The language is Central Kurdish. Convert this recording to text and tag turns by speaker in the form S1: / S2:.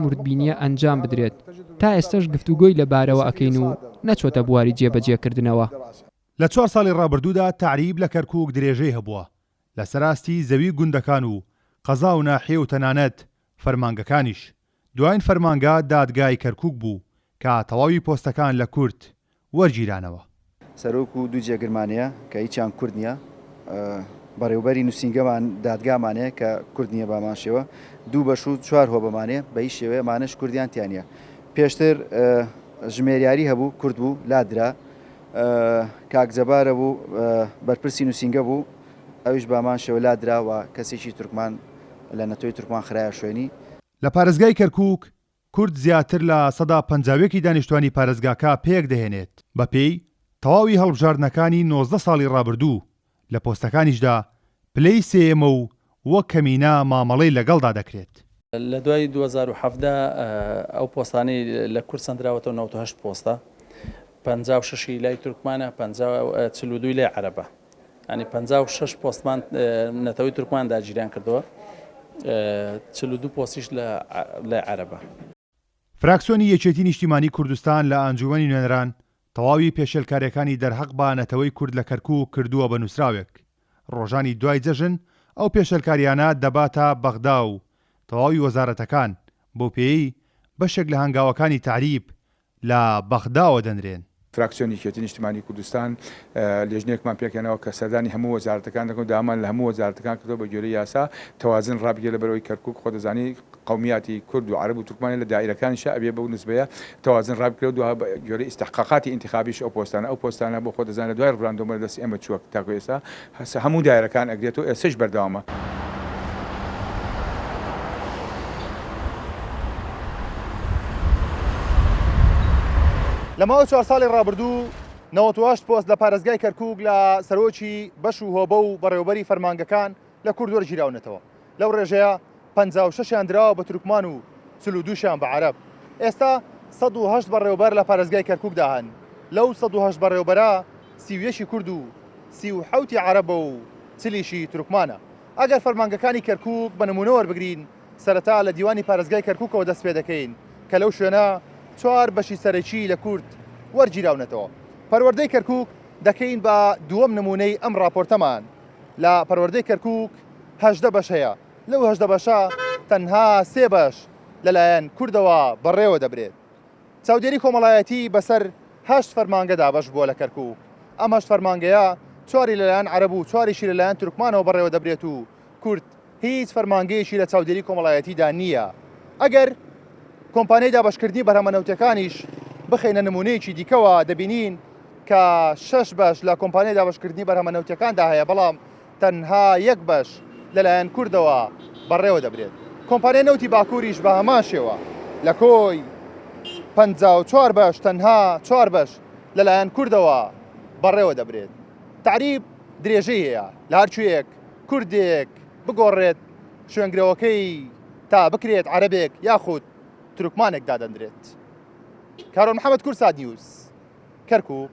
S1: وردبینییە ئەنجام بدرێت، تا ئێستەش گفتوگۆی لەبارەوە ئەکەین و نەچۆتە بواری جێبەجێکردنەوە.
S2: لە چوار ساڵی ڕابردوودا تەعریب لە کەرکووک درێژەی هەبووە، لەسەر ئاستی زەوی گوندەکان و قەزا و ناحیە و تەنانەت فەرمانگەکانیش، دواین فەرمانگە دادگای کەرکوک بوو کە تەواوی پۆستەکان لە کورد وەرگیرانەوە.
S3: سەرۆک و دوو جێگرمان هەیە کە هیچیان کورد نییە، بەڕێوبەری نووسینگەمان دادگامان هەیە کە کورد نییە بەهەمان شێوە، دوو بەش و چوار هۆبەمان هەیە بە هیچ شێوەیە ئەمانەش کوردیان تیا نییە. پێشتر ژمێریاری هەبوو کورد بوو لادرا، کاک جەبار هەبوو بەرپرسی نووسینگە بوو ئەویش بەهەمان شێوە لادرا و کەسێکی تورکمان لە نەتەوەی تورکمان خرایە شوێنی.
S2: لە پارێزگای کەرکووک کورد زیاتر لە 51% ی دانیشتوانی پارێزگاکە پێکدەهێنێت، بەپێی تەواوی هەڵبژاردنەکانی 19 ساڵی ڕابردوو لە پۆستەکانیشدا پلەی سێیەمە و وەک کەمینە مامەڵەی لەگەڵدا دەکرێت.
S4: لە دوای 2017 ئەو پۆستانەی لە کورد سەندراوەتەوە 98 پۆستە، 56 ی لای تورکمانە، 42 ی لای عەرەبە. یانی 56 پۆستمان نەتەوەی تورکمان داگیریان کردووە، 42 پۆستیش لە لای عەرەبە.
S2: فراکسیۆنی یەکێتی نیشتیمانی کوردستان لە ئەنجوومەنی نوێنەران تەواوی پێشێلکارییەکانی دەرهەق بە نەتەوەی کورد لە کەرکووک کردووە بە نووسراوێک. ڕۆژانی دوای جەژن ئەو پێشێلکارییانە دەباتە بەغدا و تەواوی وەزارەتەکان، بەوپێیەی بەشێک لە هەنگاوەکانی تەعریب لە بەغداوە دەنرێن.
S5: فراکسیۆنی یەکێتی نیشتمانی کوردستان لێژنەیەکمان پێکهێناوە کە سەردانی هەموو وەزارەتەکان دەکەن و داوامان لە هەموو وەزارەتەکان کردووە بە گوێرەی یاسا تەوازن ڕابگیرێت لەبەرئەوەی کەرکوک خۆ دەزانی قەومیاتی کورد و عەرەب و تورکمانە لە دائیرەکانیشا ئەبێ بەو نسبەیە تەوازن ڕابگرێت و دوها بە گوێرەی ئیستحقاقاتی ئینتخابیش ئەو پۆستانە ئەو پۆستانە بۆ خۆ دەزانی لە دوای ڕفراندۆمە لە دەستی ئێمە چووە تاکو ئێستا هەموو دایرەکان ئەگرێتەوە ئێستەش بەردەوامە.
S2: لە ماوەی چوار ساڵی ڕابردوو 98 پۆست لە پارێزگای کەرکووک لە سەرۆکی بەش و هۆبە و بەڕێوەبەری فەرمانگەکان لە کورد وەرگیراونەتەوە. لەو ڕێژەیە 56 یان دراوە بە تورکمان و 42 شیان بە عەرەب. ئێستا 108 بەڕێوەبەر لە پارێزگای کەرکووکدا هەن. لەو 108 بەڕێوەبەرە 31 ی کورد و 37 ی عەرەبە و چلیشی تورکمانە. ئەگەر فەرمانگەکانی کەرکووک بە نموونە وەربگرین، سەرەتا لە دیوانی پارێزگای کەرکووکەوە دەست پێ دەکەین کە لەو شوێنە چوار بەشی سەرەکی لە کورد وەرگیراونەتەوە. پەروەردەی کەرکووک دەکەین بە دووەم نموونەی ئەم ڕاپۆرتەمان. لە پەروەردەی کەرکووک 18 بەش هەیە، لەو 18 بەشە تەنها سێ بەش لەلایەن کوردەوە بەڕێوە دەبرێت. چاودێری کۆمەڵایەتی بەسەر هەشت فەرمانگە دابەش بووە لە کەرکووک، ئەم هەشت فەرمانگەیە چواری لەلایەن عەرەب و چواریشی لەلایەن تورکمانەوە بەڕێوە دەبرێت و کورد هیچ فەرمانگەیەکی لە چاودێری کۆمەڵایەتیدا نییە. ئەگەر کۆمپانیای دابەشکردنی بەرهەمە نەوتیەکانیش بخەینە نموونەیەکی دیکەوە دەبینین کە شەش بەش لە کۆمپانیای دابەشکردنی بەرهەمە نەوتیەکاندا هەیە بەڵام تەنها یەک بەش لەلایەن کوردەوە بەڕێوە دەبرێت. کۆمپانیای نەوتی باکووریش بە هەمان شێوە لە کۆی 54 بەش تەنها چوار بەش لەلایەن کوردەوە بەڕێوە دەبرێت. تەعریب درێژەی هەیە لە هەر کوێیەک کوردێک بگۆڕێت شوێنگرەوەکەی تا بکرێت عەرەبێک یاخود تورکمانێک دادەندرێت. کارۆن محەمەد کوردسات نیوز، کەرکووک.